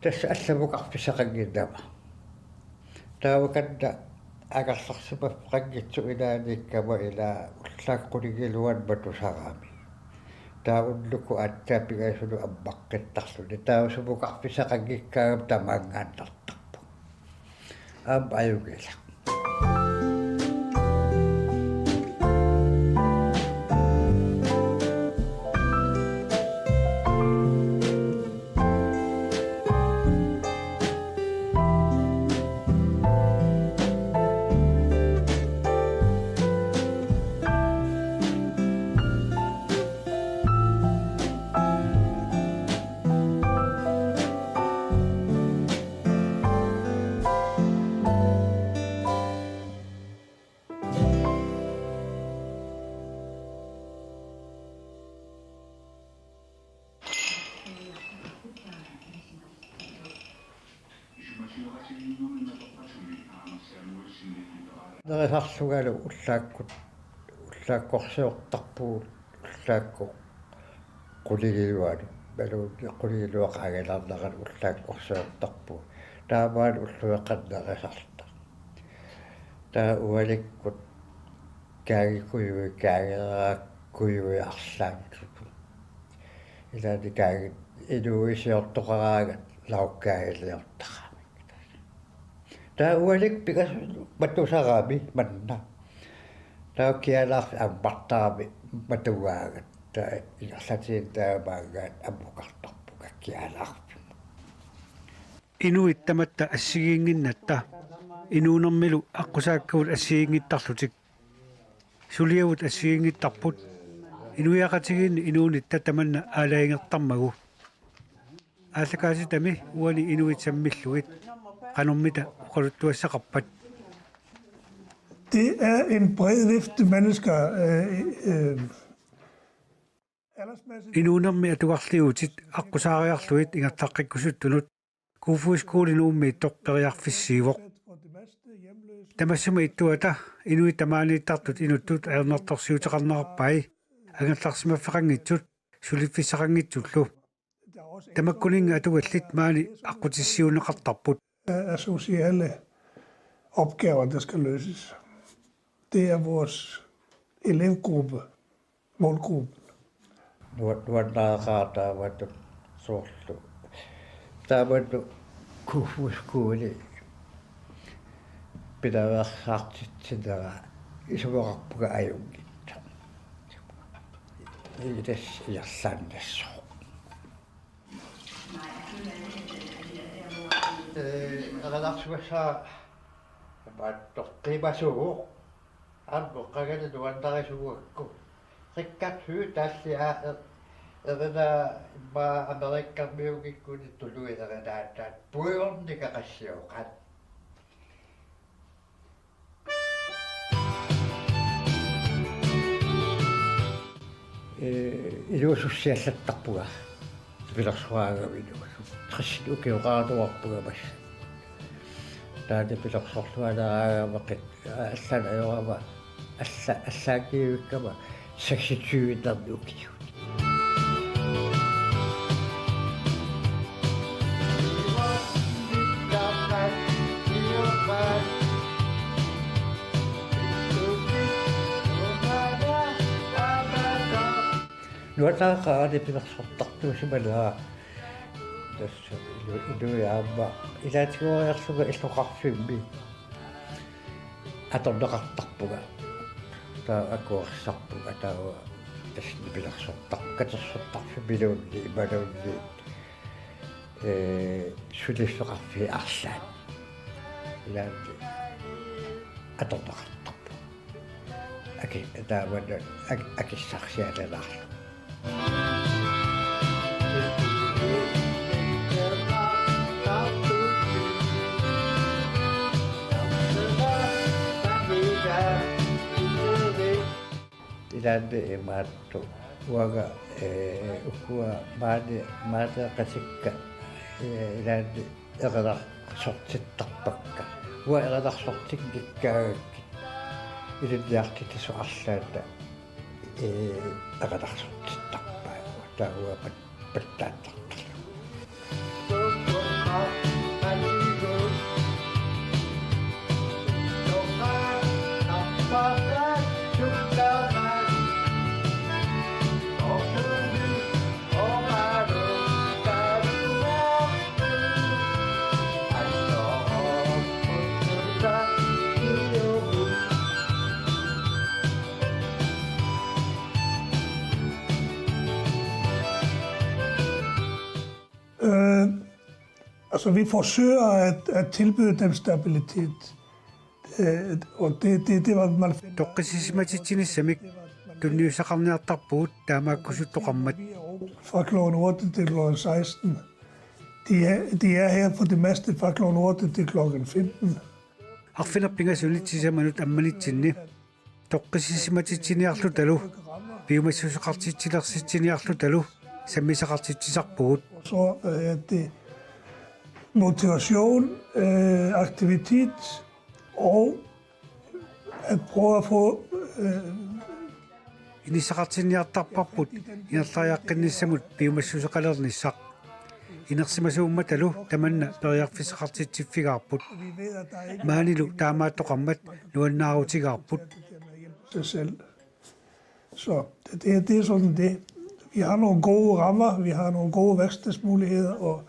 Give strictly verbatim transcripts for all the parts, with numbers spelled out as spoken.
Tassa allamukarfissaqannginnama. Taava kanna angerlarsimaffeqanngitsoq ilaannikkama ila ullaakkut qulingiluanut matusarami. Taava ullukkut aatsaat pingasunut ammaqqittarluni. Taava sumukarfissaqanngikkaangama tamaanngaannartarpoq. Aamma ajunngilaq. Nerisarlungalu ullaakkut, ullaakkorsiortarpugut, ullaakkut qulingiluanut, maluunniit qulingiluat qaangiinnarneranut ullaakkorsiortarpugut. Taamaammat ulluinnarni nerisarluta. Taava ualikkut kaagikujui, kaagereerakkujui arlaannik. Ilaanni kaagi-, inuuisiortoqaraangat laukkaagilertarami. Taava ualikkut pingasunut matusarami manna. Taava kialaarfik ammartarami matugaangat. Taava ingerlatiinnaq taamaanngaanniit ammukartarpunga kialaarfimmi. Inuit tamatta assigiinnginnatta inuunermilu aqqusaakkagut assigiinngittarlutik. Suliavut assigiinngittarput inuiaqatigiinni inuunitta tamanna aalajangertarmagu. Aallakaatitami uani inuit sammillugit qanormita oqaluttuassaqarpat. Det er en bred vifte mennesker. Øh, øh, aldersmæssigt. Inuunermi atugarliuutit aqqusaariarlugit ingerlaqqikkusuttunut Kofoeds Skole Nuummiittoq periarfissiivoq. Tamassuma ittuata inuit tamaaniittartut inuttut ajornartorsiuteqarnerarpai angerlarsimaffeqanngitsut suliffissaqanngitsullu. Tamakkuninnga atugallit maani aqqutissiuunneqartarput. Er sociale opgaver, der skal løses. Det er vores elevgruppe, målgruppen. Nuan-, nuannaaqaaq taamatut soorlu. Taamatut Kofoeds Skole pilaveersaartitsinera isumaqarpunga ajunngitsoq. Ilaa tassa ingerlaannassaaq. Ee, erinarsugassaa maattoqqimasuuvoq. Aamma qangali nuannarisugakku. Rikkatsu taalli aa er-, erinaa immaqa Amerikamiunngikkunik tuluit erinaasaat puiornikaqassioqaat. Ee, iluasussiallattarpunga. Nipilersoraangama iluasut. Tressit ukioqaratuarpunga massa. Taanna nipilersorlualeraangama qit-, allanut ajorama alla-, allaangivikkama seksogtyve-nit ukiut. Nuannaaqaaq nipilersortartuusimanera. Tassa ilu-, iluamik aamma ilaatigooriarlunga illoqarfimmi atorneqartarpunga. Taava akuersisarpunga taava tassa nipilersortar-, katersortarfimmiluunniit imaluunniit, ee, suliffeqarfiit arlaat. Ilaanni atorneqartarpunga. Aki-, taamaammat ak-, akissarsialalaarlunga. Ilaanni imaattoq uanga, ee, ukua maani, maani qasikka, ee, ilaanni erinarsortittarpakka. Uanga erinarsortinngikkaangakkit ilinniartitsisut arlaata, ee, erinarsortittarpai. Taava uanga pat-, pattaattartarlunga. Så vi forsøger at, at tilbyde dem stabilitet. Øh, og det, det, det var, man finder... Toqqissisimatitsinissamikkut tunniussaqarniartarpugut taamaakkusuttoqarmat. Fra klokken otte til klokken seksten. De er, de er her for det meste fra klokken otte til klokken femten. Arfineq-pingasunit sisamanut ammanitsinni toqqissisimatitsiniarlutalu piumassuseqartitsilersitsiniarlutalu sammisaqartitsisarpugut. Så øh, er det motivation, øh, aktivitet og at prøve at få øh, Inissaqartinniartarparput ingerlariaqqinnissamut piumassuseqalernissaq. Inersimasuummatalu tamanna periarfissaqartitsiffigaarput. Maanilu taamaattoqarmat nuannaarutigaarput. Sig selv. Så det, det, det er sådan det. Vi har nogle gode rammer, vi har nogle gode værkstedsmuligheder, og,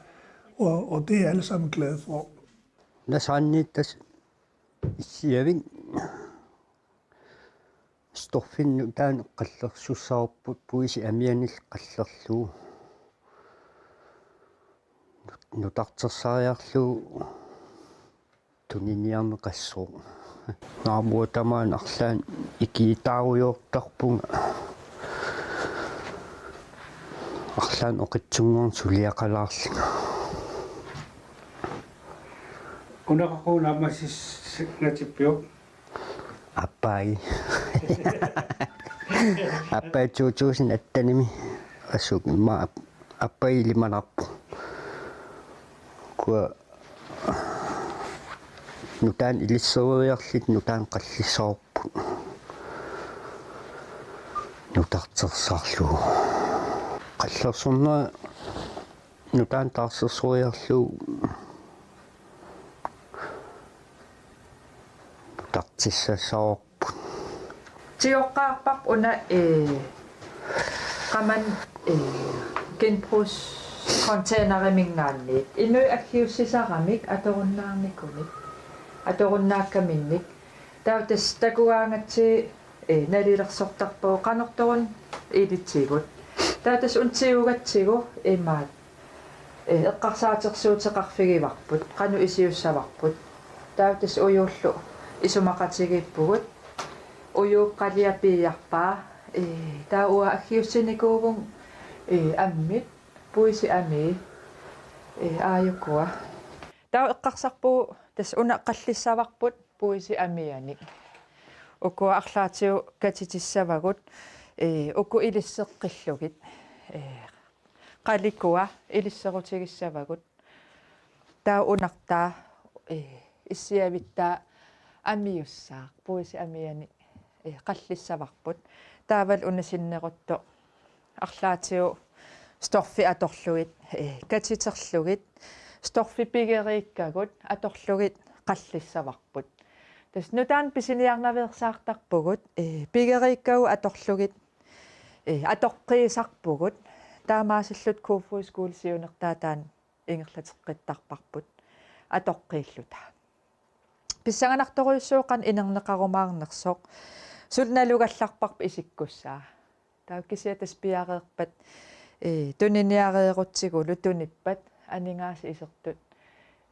og, og det er alle sammen glade for. Nasaanniittas issiavik. Storfinnut taanna qallersussaarput puisi amianillu qallerlugu. Nutartersariarlugu tuniniarneqassaaq. Naamik tamaani arlaannik ikiitaarujoortarpunga. Arlaannik oqitsunnguamik suliaqalaarlunga. Una qaqugu naammassissingatippiuk? Aappaagu. Aappaagu to tusind attenimi. Assut immaqa aappaagu ilimanarpoq. Ukua nutaanik ilissereeriarlutik nutaanik qallissavarput. Nutartersaarlugu. Qallersornera nutaanik taarsersoreeriarlugu nutartissassavarput. Tigoqqaarparput una, ee, qamani, ee, genbrugscontaineriminngaanniit. Inuit aggiussisaramik atorunnaarnikumik, atorunnaakkaminnik. Taava tassa takugaangatsigit, ee, nalilersortarpagut qanortoruna ilitsigut. Taava tassa una tigugatsigu imaattoq, ee, eqqarsaatersuuteqarfigivarput, qanoq iliussavarput. Taava tassa ujuullu isumaqatigiippugut. Ujuup qalia piiarpaa, ee, taava uanga aggiussinikuuvunga, ee, ammit, puisit amii, ee, aajukua. Taava eqqarsarpugut tassa una qallissavarput puisit amianik. Ukua arlaatigut katitissavagut, ee, uku ilisseqqillugit, ee, qalikua ilisserutigissavagut. Taava unartaa, ee, issiavittaa amiussaaq, puisit amianik, ee, qallissavarput. Taavalu una sinneruttoq arlaatigut storfit atorlugit, ee, katiterlugit, storfit pigeriikkagut atorlugit qallissavarput. Tassa nutaanik pisiniarnaveersaartarpugut, ee, pigeriikkagut atorlugit, ee, atoqqiisarpugut, taamaasilluta Kofoeds Skolep siunertaa taanna ingerlateqqittarparput atoqqiilluta. Pissanganartorujussuuvoq qanoq inerneqarumaarnersoq, suli nalugallarparput isikkussaa. Taava kisianni tassa piareerpat, ee, tuniniareerutsigulu tunippat aningaasat isertut,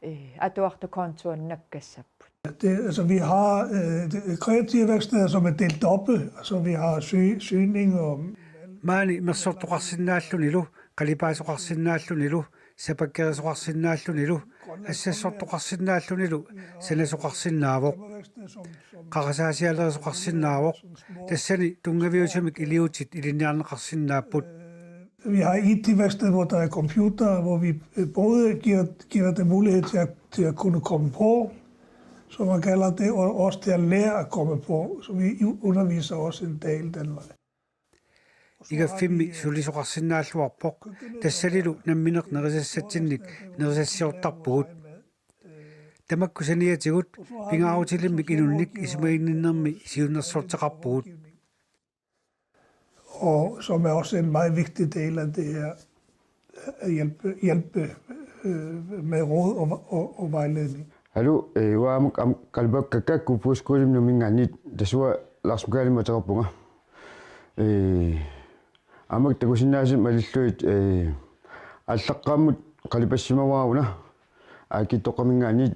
ee, atuartut kontuanut nakkassapput. Det, altså, vi har, øh, det kreative værksteder, som er delt op. Altså, vi har sy-, syning og... Maani mersortoqarsinnaallunilu, qalipaasoqarsinnaallunilu, sapakkerisoqarsinnaallunilu, assassortoqarsinnaallunilu, sanasoqarsinnaavoq. Qarasaasialerisoqarsinnaavoq. Tassani tunngaviusumik iliuutsit ilinniarneqarsinnaapput. Vi har I T-værksted, hvor der er computer, hvor vi øh, både giver, giver dem mulighed til at, til at kunne komme på, som man kalder det, og også til at lære at komme på. Så vi underviser også en del den vej. Igaffimmi sulisoqarsinnaalluarpoq, tassanilu nammineq nerisassatsinnik nerisassiortarpugut. Tamakku saniatigut pingaarutilimmik inunnik isumaginninnermi siunnersorteqarpugut. Og som er også en meget vigtig del af det her, at hjælpe, hjælpe øh, med råd og, og, og vejledning. Hallo, øh, uanga aamma am-, qalipakkakka Kofoeds Skolep Nuumminngaanniit, tassa uanga Lars Mikaelimik ateqarpunga. Øh, aamma takusinnaasat malillugit, øh, aallaqqaammut qalipassimavara una. Aakiittoqqaminngaanniit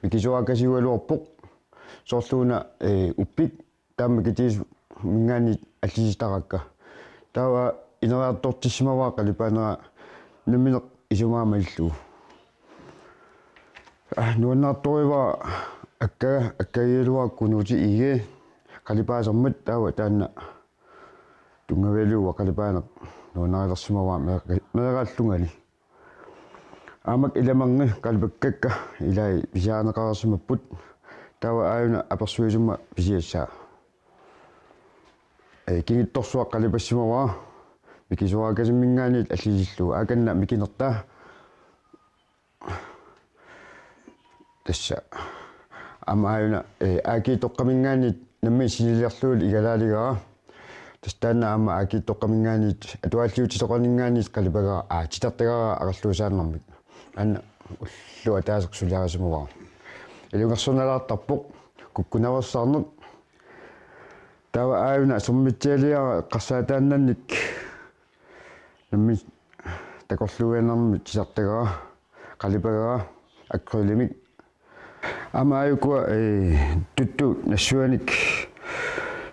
mikisuaakasiugaluarpoq, soorluuna, ee, uppik taama mikitigisumminngaanniit allisitarakka. Taava ineriartortissimavara qalipaanera nammineq isumaga malillugu. Aa, nuannaartorivara akka-, akkagigaluara Kunuuti Egede qalipaasermat, taava taanna tunngavigalugu qalipaaneq nuannarilersimavara meera-, meeraallungali. Aamma ilamerngi qalipakkakka ilai pisiarineqareersimapput, taava aajuna apersuisummat pisiassaa. Ee, kingittorsuaq qalipassimavara mikisuaakasimminngaanniit allisillugu, aakanna mikinertaa. Tassa aamma aajuna, ee, aakiittoqqaminngaanniit nammineq siniliarlugulu igalaaligara. Tassa taanna aamma aakiittoqqaminngaanniit atualliutitoqaninngaanniit qalipagara, aa, titartagara aqerluusaannarmik. Aana ulloq ataaseq suliarisimavara. Ilungersunalaartarpoq kukkunaveersaarneq. Taava aajuna sermitsialiara eqqarsaataannannik nammineq takorluuinermik titartagara, qalipagara, akrylimik. Aamma aajukua, ee, tuttup nassuianik,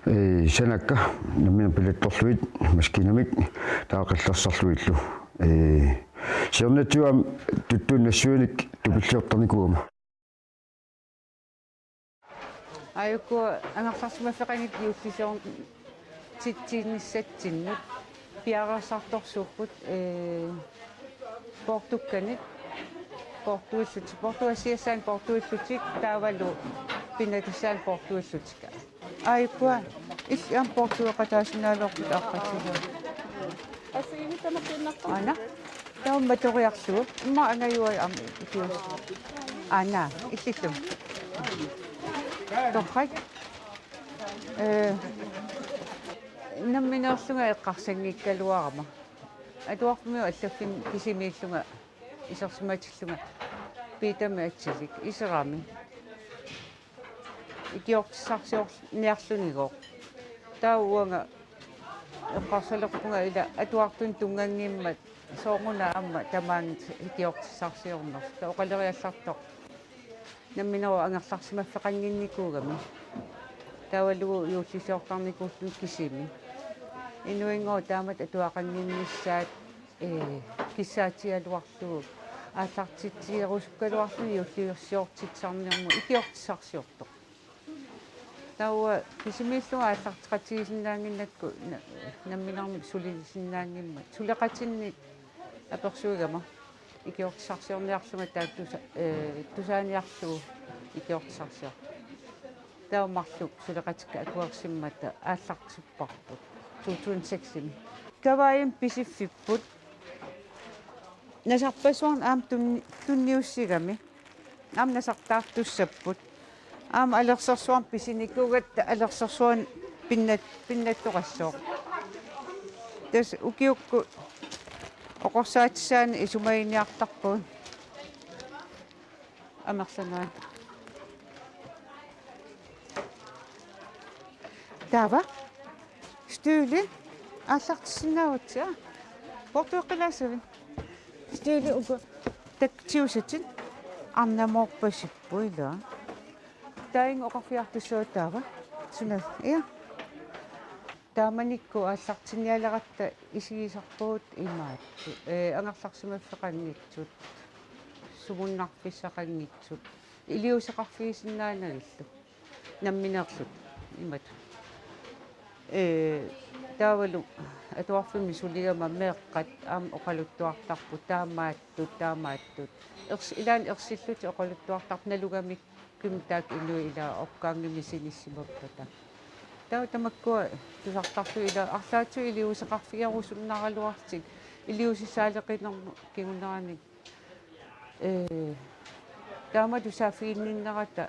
ee, sanakka nammineq pilattorlugit maskiinamik, taava qillersarlugillu. Ee, siornatigut aamma tuttup nassuianik tupilliortarnikuugama. Aajuku angerlarsimaffeqanngitsut juullisioortitsinissatsinnut piareersartorsuupput, ee, poortukkanik, poortuillutik, poortugassiassaannik poortuillutik, taavalu pinnatissaannik poortuillutik. Aajuku illit aamma poortueqataasinnaagaluarpit aaqqissuugut. Aana. Taava matoriarlugu. Immaqa angajuai aamma ikiusi. Aana, illillu. Torrak. Ee, nammineerlunga eqqarsanngikkaluarama. Atuarfimmiut allaffimmut kisimiillunga isersimatillunga Piitami atsilik iserami. Ikiortissarsiorniarlunigooq. Taava uanga eqqarsalerpunga ila atuartunik tunnganngimmat sooruna aamma tamaanga ikiortissarsiornersoq. Taava oqaleriallartoq nammineq angerlarsimaffeqannginnikuugami. Taavalu juullisiortarnikuulluni kisimi. Inuinngooq taamatut atuaqannginnissaat, ee, kissaatigaluarlugu aallartitsigerusukkaluarluni juullisiortitsisarnermut ikiortissarsiortoq. Taava kisimiillunga aallarteqatigisinnaannginnakku na-, namminermik sulisinnaanngimmat. Suleqatinnik apersuigama ikiortissarsiorniarlunga taava tusa-, ee, tusaaniarlugu ikiortissarsiortoq. Taava marluk suleqatikka akuersimmata aallartipparput to tusind seks-imi. Kavaajimik pisiffipput. Nasarpassuarnik aamma tun-, tunniussigami. Aamma nasartaartussapput. Aamma alersersuarnik pisinikuugatta alersersuarnik pinnat-, pinnattoqassooq. Tassa ukiukkut oqorsaatissaannik isumaginiartarpagut. Amerlanaat. Taava. Støvle. Aallartissinnaavutit, aa. Poortueqqilaassavit? Støvle uku. Taktiusatit. Arnamoorpasipput ilaa. Taanna oqarfiartussaavoq taava. Suna. Ja. Taamanikkut aallartinnialeratta isigisarpagut imaattut, ee, angerlarsimaffeqanngitsut, sumunnarfissaqanngitsut, iliuuseqarfigisinnaanagillu, nammineerluta imatut. Ee, taavalu atuarfimmi suligama meeqqat aamma oqaluttuartarput, taamaattut, taamaattut. Ers-, ilaanni ersillutik oqaluttuartarput nalugamik. Kimtaak inuit ila okkaanngimmat sinissimappata. Taava tamakkua tusartarlugit ila arlaatigut iliuuseqarfigerusunnaraluarlutik iliuusissaaleqinermut kinguneranik. Ee, taamatut saaffiginninnerata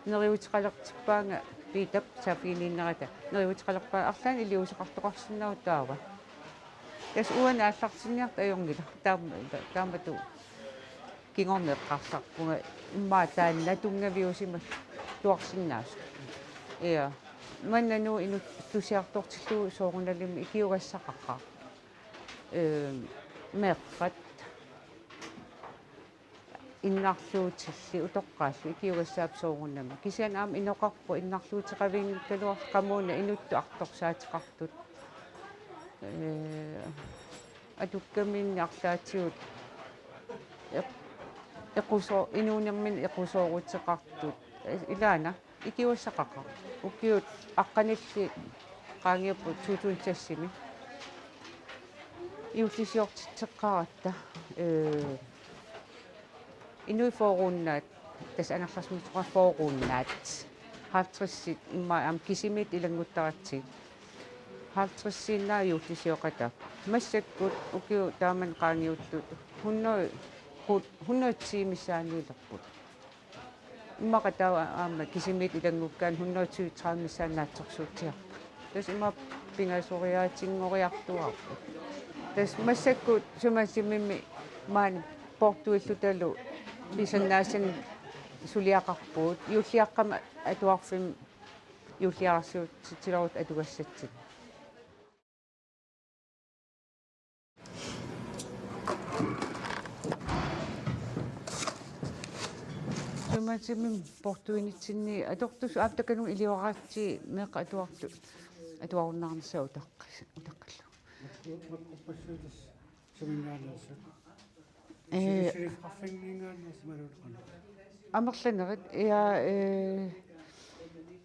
neriuuteqalertippaanga Piitap saaffiginninnerata neriuuteqalerpaanga arlaannik iliuuseqartoqarsinnaavoq taava. Tassa uani aallartinniartoq ajunngilaq. Taama, taamatut kingorna eqqarsarpunga immaqa taanna tunngaviusimalluarsinnaasut. Ja. Maanna Nuuk inuttusiartortillugu soorunalimi ikiugassaqaqaaq. Ee, meeqqat. Innarluutillit utoqqaallu ikiugassaapput soorunami. Kisianni aamma inoqarpoq innarluuteqavinngikkaluarlutik qamuuna inuttut artorsaateqartut. Ee, atukkaminni arlaatigut eq-, equsoo-, inuunerminni equsooruteqartut. Ee, ilaana ikiugassaqaqaaq. Ukiut aqqanillit qaangiupput to tusind seksimi. Juullisiortitseqqaaratta. Ee, Inuit fyrreuinnaat, tassa angerlarsimasoqarpoq fyrreuinnaat. Halvtredsit immaqa aamma kisimiittut ilannguttaratsigit. Halvtredsiinnaat juullisioqataat. Massakkut ukiut taamani qaangiuttut hundrede, hundrede ti missaaniilerput. Immaqa taava aamma kisimiittut ilanngukkaanni hundrede ti tredive missaani naatsorsuutigaarput. Tassa ima pingasoriaatinngoriartuaarput. Tassa massakkut Sumatimimi maani poortuillutalu pisannaassanik suliaqarpugut. Juulliaqqami atuarfimmi juulliararsiutitsilerutta atugassatsinnut. Sumatimimi poortuinitsinni atortussat aamma takanunga ilioraratsigu meeqqat atuartut atuarunnaarnissaat utaqqis-, utaqqillugu. Ee, amerlanerit, ja, ee,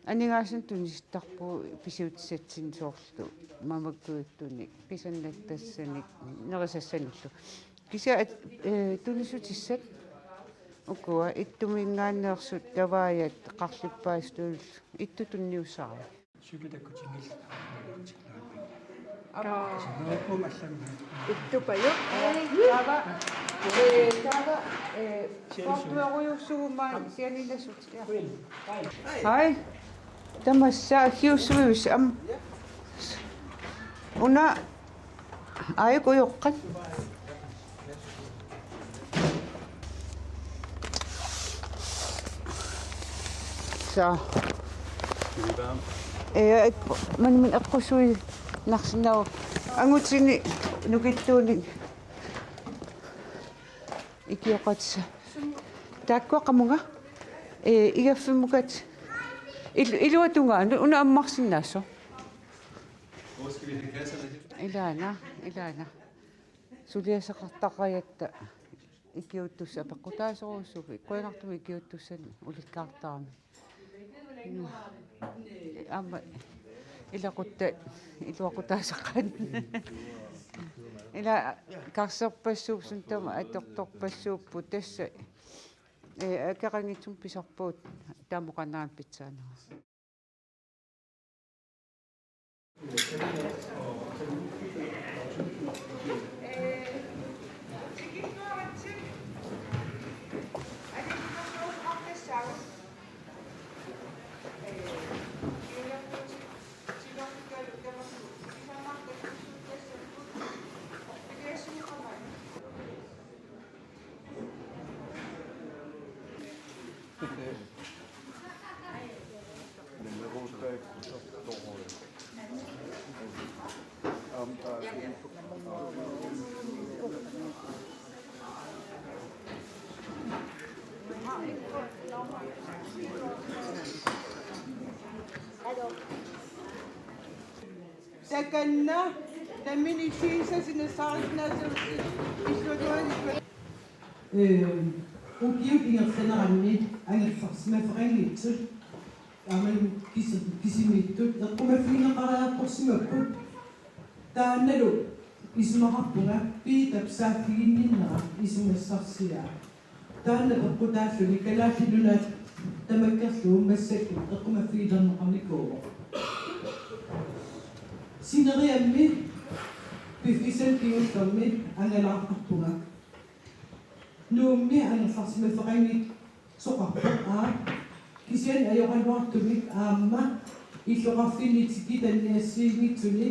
aningaasanik tunisittarpugut pisiutissatsinnik soorlu mamakujuttunik, pisannattassanik, nerisassanillu. Kisianni at-, ee, tunissutissat ukua ittuminngaanneersut, kavaajat, qarlippaasutut, ittut tunniussaagut. Cykelit takkutinngilaat. Aa. Sinneruppum allammi. Ittupajuk. Taava, ee, taava, ee, poortuerujussuuvoq maani sianiinnassutit. Hej. Tamassa aggiussuivisi aamma. Una aajuku ujoqqat. Saa. Ee, et, manna eqqussuinnarsinnaavoq. Angutini nukittuunik ikioqatissat. Taakkua qamunga. Ee, igaffimmukatit. Il-, iluatungaa, nu-, una ammarsinnaasoq. Ilaana, ilaana. Suliassaqartaratta ikiuuttussat apeqqutaasorujussuupput. Qujanartumik ikiuuttussanik ulikkaartarami. Aamma ilaqutta-, iluaqutaasaqaat. Ila karserpassuupput, suut tamarmik atortorpassuupput, tassa, ee, akeqanngitsumik pisarpugut taama oqarnerani pitsaanera. Takanna, nammineq issiinissasinnaassagaluarlusi illuatungaani. Ee, ukiut ingerlaneranni angerlarsimaffeqanngitsut, aamma kisi-, kisimiittut eqqumaffigineqariartorsimapput. Taannalu isumaqarpunga Piitap saaffiginninnera isumassarsiaa. Taanna peqqutaalluni Kalaallit Nunaat tamakkerlugu massakkut eqqumaffigilerneqarnikuuvoq. Sineriammi piffissami kingullermi angalaartarpunga. Nuummi angerlarsimaffeqanngitsoqarpoq, aa, kisianni ajoraluartumik aamma illoqarfinni tikitanni assigiinngitsuni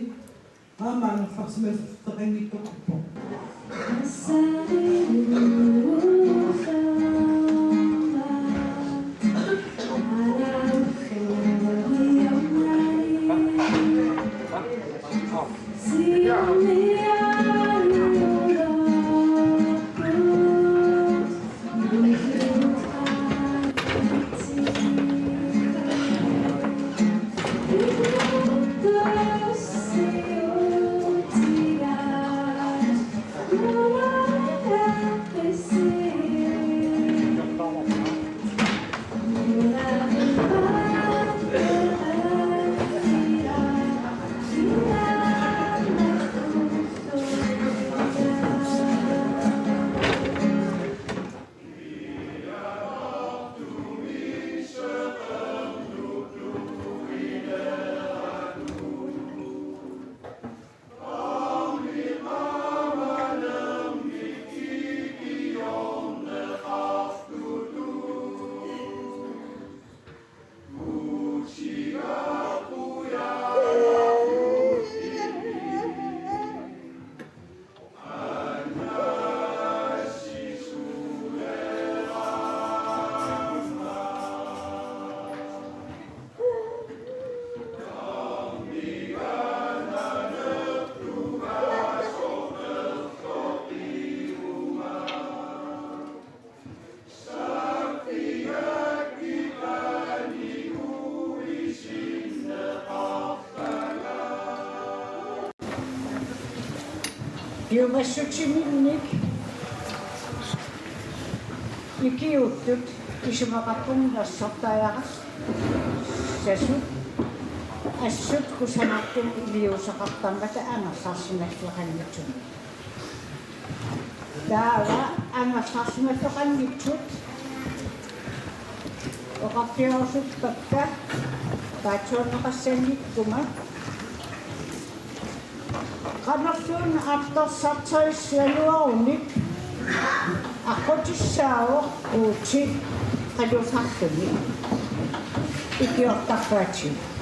aamma angerlarsimaffeqanngitsoqarpoq. Jumassutiminnik ikiuuttut isumaqarpunga nersortariaqassasut assut kusanartumik iliuuseqartarmata angerlarsimaffeqanngitsumik. Taava angerlarsimaffeqanngitsut oqarfigerusuppakka paatsuunneqassanngikkukkit. Qanorluunniit artorsarterissigaluarunik aqqutissaavoq Guuti qalusarluni ikiortarpaatigut.